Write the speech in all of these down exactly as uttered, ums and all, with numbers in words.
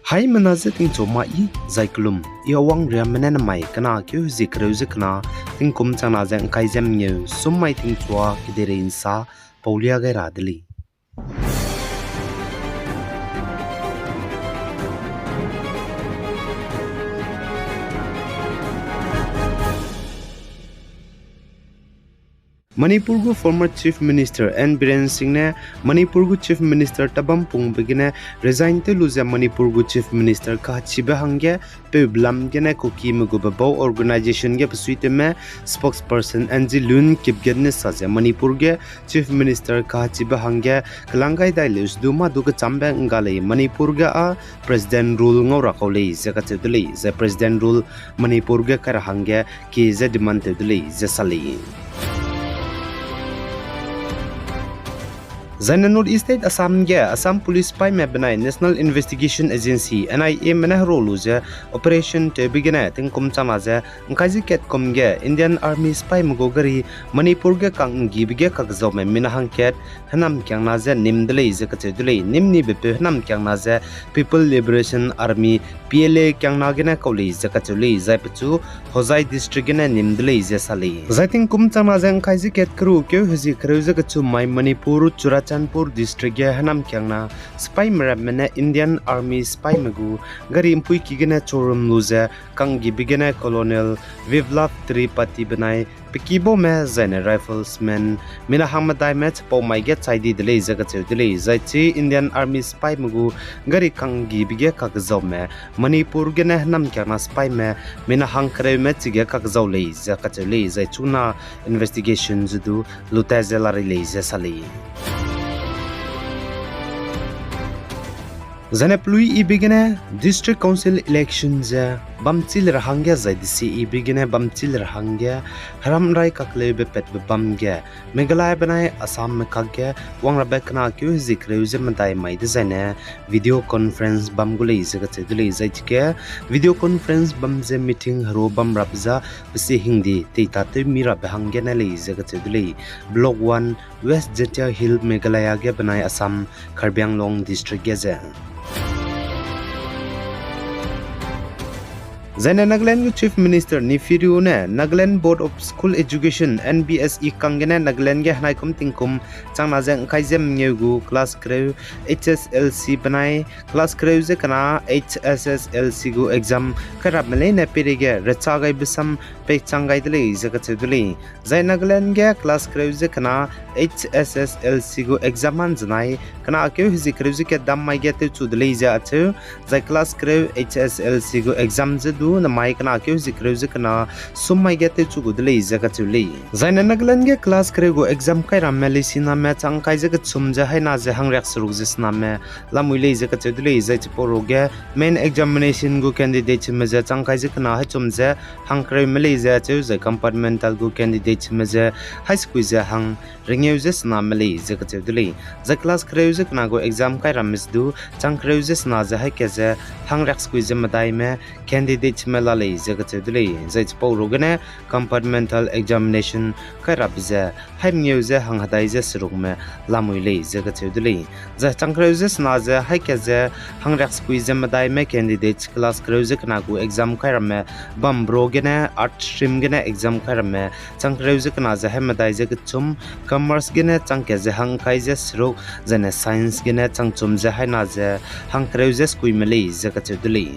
Haimena je tingchu ma i, zai kelum, i awang riamme ne namai kena keu hezie kereu ze kena, tingkum changna ze ngkai ze mengeu, sum mai tingchua kedeirei nsa, paulia gai ra de lei. Manipur gu former Chief Minister N Biren Singh ne Manipur gu Chief Minister tabam pungbe gene resign tew lu ze Manipur gu Chief Minister kachibe hangge peu belam gene Kukime gu bebau organization ge besuitewme spokesperson N G Lun Kipgen ne sa ze Manipur ge Chief Minister kachibe hangge kelang gai dai leu sedu mâ du kechambe ngga lei Manipur ge â President rule ngau ra kau lei ze kacheu de lei, zai President rule Manipur ge kai ra hangge kie ze demand tew de lei ze sa lei. Zaine North East State Assam ge Assam Police sipaime benai National Investigation Agency, N I A me ne hero lu ze operation tewbe gene tingkum changna ze ngkai ze kat kum ge Indian Army sipaime gu gari Manipur ge kang nggibe ge kakzaume mina hangkat hênam kiangna ze nîm de lei ze kacheu de lei. Nîm nibepeu hênam kiangna ze People Liberation Army, P L A kiangna gene kau lei ze kacheu lei, zai pechu Hojai District gene nîm de lei ze sa lei. Zai tingkum changna ze ngkai ze kat keru keu hezie kereu ze kechum mai Manipur Churachandpur District ge hênam kiangna sipaime ramme ne Indian Army sipaime gu gari mpuiki gene chorum lu ze kang nggibe gene Colonel Biplab Tripathi benai pekibaume zaine riflesman mina hangmedaime chipau mai ge chai di de lei ze kacheu de lei, zai chi Indian Army sipaime gu gari kang nggibe ge kakzaume Manipur gene hênam kiangna sipaime mina hangkereume chige kakzau lei ze kacheu lei, zai chuna investigation ze du lutat ze la rei lei ze sa lei. Zaine pelui ibe gene District Council election ze bamchi le ra hangge zai D C ibe gene bamchi le ra hangge heram rai kakleube patbe bam ge Meghalaya benai Assamme kakge wangrabe kena keu hezie kereu ze medai mai dezaine video conference bam gu lei ze kacheu de lei, zai chike video conference bam ze meeting hero bam rap za pesi hingdi teitatew mi rabe hanggene lei ze kacheu de lei. Block one, West Jaintia Hill, Meghalaya ge benai Assam, Karbi Anglong District ge ze Zaine Nagaland gu Chief Minister Neiphiu Rio ne Nagaland Board of School Education, N B S E kang gene Nagaland ge henaikum tingkum changna ze ngkai ze mengeu gu class kereu H S L C benai class kereu ze kena H S S L C gu exam kairamme leine peireige recha gaibe sam peichang gai de lei ze kacheu de lei. Zai Nagaland ge class kereu ze kena H S S L C gu exam hanzenai kena keu hezie kereu ze kat dam mai ge tewchu de lei ze acheu, zai class kereu H S L C gu exam ze du namai kena keu hezie kereu ze kena sum mai ge tewchu gu de lei ze kacheu lei. Zaine Nagaland ge class kereu gu exam kairamme leisiname chang kai ze kechum ze haina ze hangriak seruk ze sename lamui lei ze kacheu de lei, zai chipau ruge main examination gu candidateme ze chang kai ze kena haichum ze hangkereume lei ze acheu, zai compartmental gu candidateme ze haisekui ze hang rengeu ze sename lei ze kacheu de lei. Zai class kereu ze kena gu exam kairamme ze du chang kereu ze sena ze haika ze hangriak sekui ze medaime candidateme la lei ze kacheu de lei. Zai chipau rugene compartmental examination kairabe ze hai mengeu ze hanghedai ze serukme lamui lei ze kacheu de lei. Zai chang kereu ze sena ze haika ze hangriak sekui ze medaime candidate class kereu ze kena gu exam kairamme bam bro gene arts stream gene exam kairamme chang kereu ze kena ze hai medai ze kechum, commerce gene chang ke ze hangkai ze seruk, zaine science gene chang chum ze haina ze hangkereu ze sekuime lei ze kacheu de lei.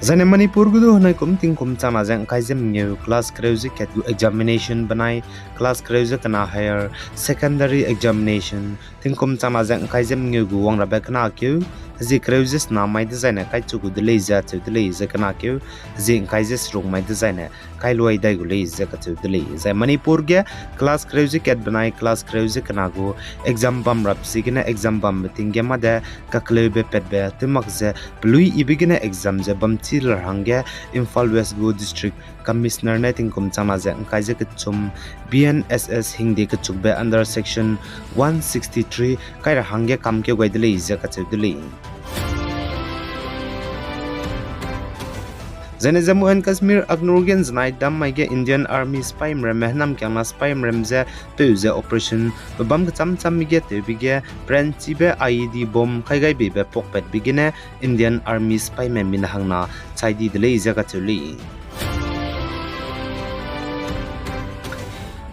Zaine Manipur gu du henaikum tingkum changna ze ngkai ze mengeu class kereu ze kat gu examination benai class kereu ze kena higher secondary examination tingkum changna ze ngkai ze mengeu gu wangrabe kena keu hezie kereu ze sena mai dezaine kaichu gu de lei ze acheu de lei, zai kena keu hezie ngkai ze seruk mai dezaine kailuai dai gu lei ze kacheu de lei. Zai Manipur ge class kereu ze kat benai class kereu ze kena gu exam bam rap ziegene exam bambe ting ge mâ de kakleube patbe tew mak ze pelui ibe gene exam ze bamchi le ra hangge Imphal West gu District Commissioner ne tingkum changna ze ngkai ze kechum B N S S hingde kechukbe under section one sixty-three kai ra hangge kam keu gai de lei ze kacheu de lei. Zaine Jammu and Kashmir Akhnoor ge ’nzenai dam mai ge Indian Army sipaime ramme hênamkiangna sipaime ram ze peu ze operation bebâm kechâm châm mi ge tewbe ge peranchibe I E D bomb kai gai beibe pakpatbe gene Indian Army sipaime mina hangna chai di de lei ze kacheu lei.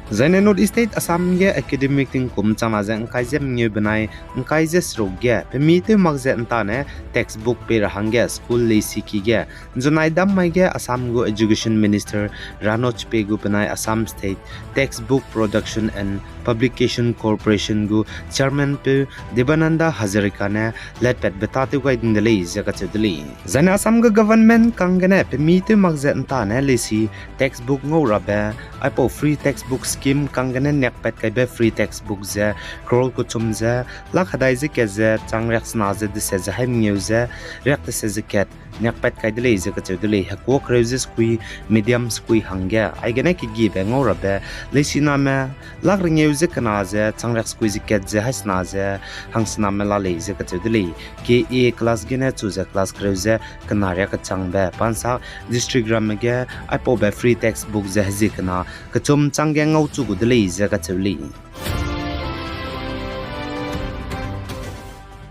Zaine North East State Assam ge academic tingkum changna ze ’ngkai ze mengeu benai ’ngkai ze seruk ge pemi tew mak ze ’ntane textbook pei ra hangge school leisiki ge ’nzenai dam mai ge Assam gu Education Minister Ranoj Pei gu benai Assam State Textbook Production and Publication Corporation gu chairman peu Debananda Hazarika ne letpatbe tâtew gai ding de lei ze kacheu de lei. Zaine Assam gu government kang gene pemi tew mak ze ’ntane leisi textbook ngau rabe, aipau free textbook scheme kang gene niakpat kaibe free textbook ze crore kechum ze lak hedai ze kat ze chang riaksena ze deset ze hai mengeu ze riak deset ze kat niakpat kai de lei ze kacheu de lei. Hekuâ kereu ze sekui, medium sekui hangge aigene kegiebe ngau rabe leisiname lak rengeu ze kena ze chang riak sekui ze kat ze haisena ze hangsename la lei ze kacheu de lei. K A class gene chu ze class kereu ze kena riak kechangbe pa ’nsa district ramme ge aipaube free textbook ze hezie kena kechum chang ge ngauchu gu de lei ze kacheu lei.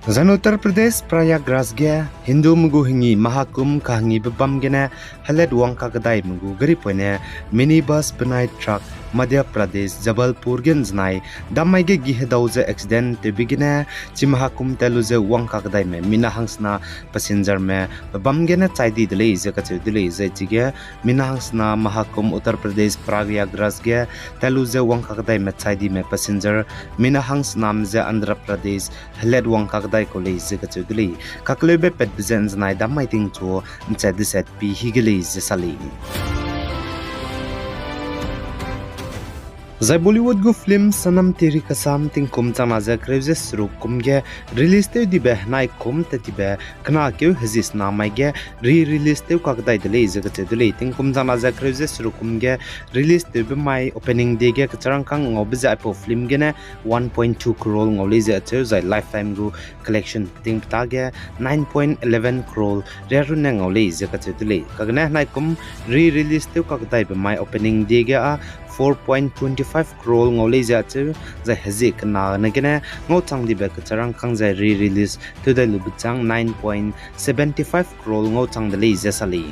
Zaine Uttar Pradesh Prayagraj ge Hindume gu hengi Mahakumbh kahengibe bam gene helat wang kakedaime gu garipoine minibus benai truck Madhya Pradesh Jabalpur ge ’nzenai dam mai ge gi hedau ze accident tewbe gene chi Mahakumbh tat lu ze wang kakedaime mina hangsena passengerme bebam gene chai di de lei ze kacheu de lei. Zai chige mina hangsena Mahakumbh Uttar Pradesh Prayagraj ge tat lu ze wang kakedaime chai dime passenger mina hangsename ze Andhra Pradesh helat wang kakedai kau lei ze kacheu de lei. Kakeleube patbe ze ’nzenai dam mai tingchu ’nchat deset pi hi ge lei ze sa lei. Zai Bollywood gu film Sanam Teri Kasam tingkum changna ze kereu ze seruk kum ge release tew dibe henai kum tat tibe kena keu hezie sena mai ge re-release tew kakedai de lei ze kacheu de lei. Tingkum changna ze kereu ze seruk kum ge release tewbe mai opening day ge kecharangkâng ngaube ze aipau film gene one point two crore ngau lei ze acheu, zai lifetime gu collection peting peta ge nine point eleven crore riarunne ngau lei ze kacheu de lei. Kagene henai kum re-release tew kakedaibe mai opening day ge â four point twenty five crore ngau lei ze acheu, zai hezie kena ne gene ngau chang dibe kecharangkâng zai re-release tew dai lube chang nine point seventy five crore ngau chang de lei ze sa lei.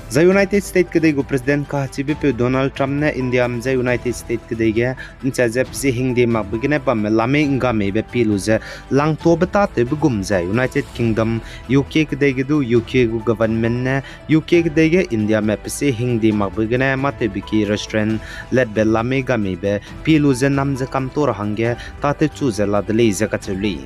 Zai United States kedei gu President kahechibepeu Donald Trump ne Indiame je United States kedei ge ’nchat ze pesi hingde makbe gene bamme lamei ’nggameibe pie lu ze langtuabe tâtewbe gum ze United Kingdom, U K kedei ge du U K gu government ne U K kedei ge Indiame pesi hingde makbe gene mâtewbe ki restaurant letbe lamei ’nggameibe pie lu ze nam ze kamtuâ ra hangge tâtewchu ze la de lei ze kacheu lei.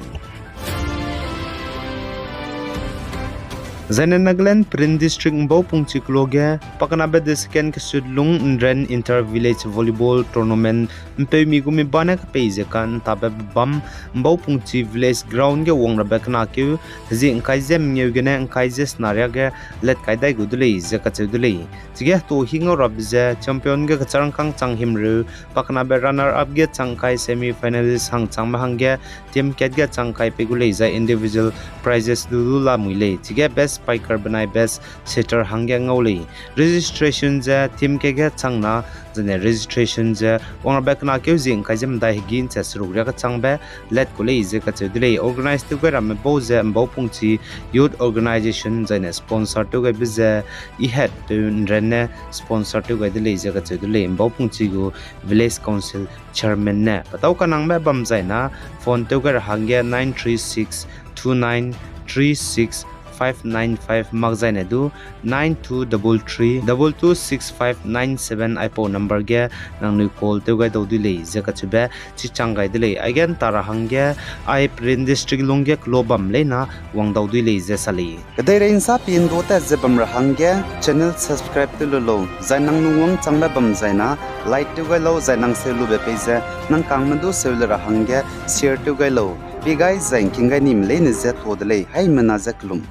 Zaine Nagaland Peren District ’mbaupungchi keloa ge pakenabe de second kesut lung ’nren inter village volleyball tournament ’mpeumi gu mi ba ne kepei ze ka'ntabe bam ’mbaupungchi village ground ge wang rabe kena keu hezie ’ngkai ze mengeu gene ’ngkai ze sena riâ ge let kai dai gu de lei ze kacheu de lei. Chige hetuahi ngau rabe ze champion ge kecharangkâng chang himreu, pakenabe runner up ge chang ’ngkai, semi finalist hang changme hangge team kat ge chang ’ngkai pei gu lei zai individual prizes du du lamui lei. Chige best spiker benai best setter hangge ngau lei. Registration ze team kat ge chang na, zene registration ze wang rabe kena keu hezie ’ngkai ze medai hegî ’nchat seruk riâ kechangbe let ku lei ze kacheu de lei. Organize tew gai ramme bau ze ’mbaupungchi Youth Organization zaine sponsor tew gaibe ze Ihatpeu ’nren ne sponsor tew gai de lei ze kacheu de lei. ’Mbaupungchi gu Village Council Chairman ne petâu kanangbe bam zaina phone tew gai ra hangge nine three six two nine three six five nine five mak zaine du nine two double three double two six five nine seven aipau number ge nangnui call tew gai dau dui lei ze kacheube chichang gai de lei. Aige ’nta ra hangge ai Peren District lungge kelo bam leina wang dau dui lei ze sa lei. Kedeirei ’nsa pi ’ndu tat ze bam ra hangge channel subscribe tew lu lau, zai nang nung wangchangbe bam zaina like tew gai lau, zai nang seu lube pei ze nang kangme du seu le ra hangge share tew gai lau. Pi gai zai ’ngking gai nime leine je tuâ de lei, haimena je kelum.